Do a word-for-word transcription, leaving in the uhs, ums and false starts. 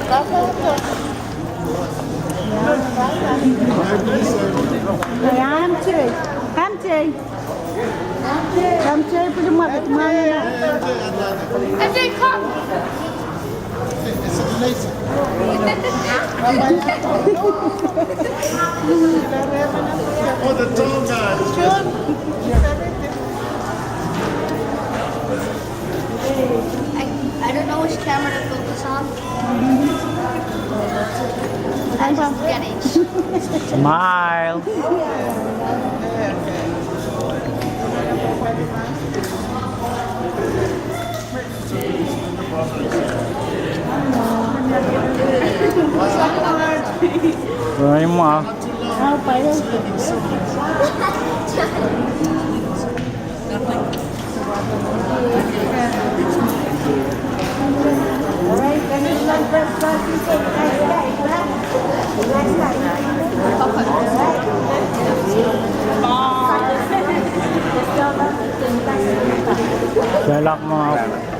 Kamte, kamte, kamte, pwili mwa, mwa, mwa. Kamte, come. Oh, the tall guy. I, I don't know which camera to focus on. I just get it. Smile. Very much. Selamat.